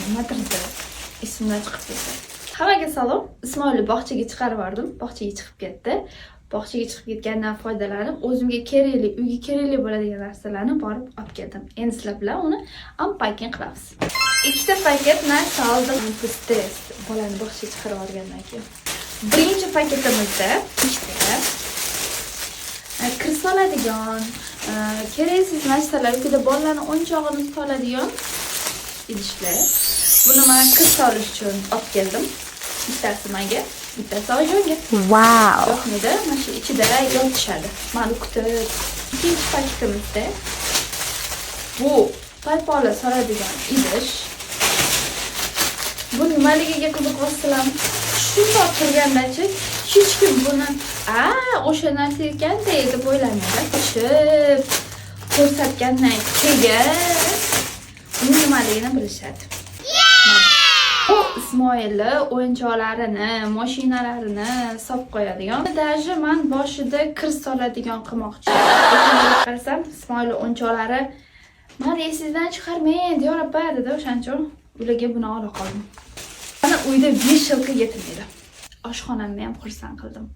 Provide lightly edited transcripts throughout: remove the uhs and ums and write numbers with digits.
Nimadir esimdan chiqib ketdi. Hammaga salom. Ismoilni bog'chaga chiqarib yubordim. Bog'chaga chiqib ketdi. Bog'chaga chiqib ketganidan foydalanib, o'zimga kerakli, uyga kerakli bo'ladigan narsalarni borib olib keldim. Endi sizlar bilan uni unpacking qilamiz. Ikkita paket narsa oldim. Tez bolani bog'chaga chiqarib yuborgandan keyin. Birinchi paketimizda ikkita kir soladigan, keraksiz narsalar, uyda bolalarni o'yinchog'ini soladigan idishlar. Buni man kir solish uchun olib keldim. Bittasi menga, bittasi oyijonga. Wow. Yoqmaydi, mana shu ichida yotishadi. Mani kutib. Ikkinchi paketimizda bu paypoqlar soladigan idish. Bu nimaligiga qiziqyapsizlarmi? Shundoq turgandachi hech kim buni "A, o'sha narsa ekan-da" deb o'ylamaydi. Ochib ko'rsatgandan keyin uni nimaligini bilishadi. Mana. Bu Ismoilni o'yinchoqlarini, mashinalarini solib qo'yadigan. Даже man boshida kir soladigan qilmoqchi. Lekin qarasam, Ismoilni o'yinchoqlari "Mani esingizdan chiqarmang, Diyor opa" dedi, o'shaning uchun ularga buni ola qoldim. Mana uyda вешалка yetmaydi. Oshxonamni ham xursand qildim.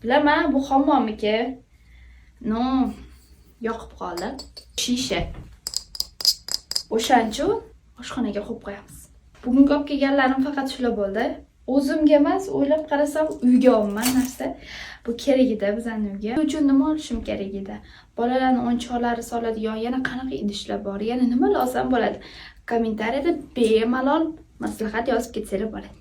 Bilaman, bu hammomniki. Но, yoqib qoldi. Shisha. O'shaning uchun oshxonaga qo'yib qo'yamiz. Bugungi olib kelganlarim faqat shular bo'ldi. O'zimga emas, o'ylab qarasam, uyga olman narsa. Bu kerak edi bizani uyga. Shuning uchun nima olishim kerak edi? Bolalarni o'yinchoqlari soladigan yana qanaqa idishlar bor? Yana nima lozim bo'ladi? Kommentariyada bemalol maslahat yozib ketsanglar bo'ladi.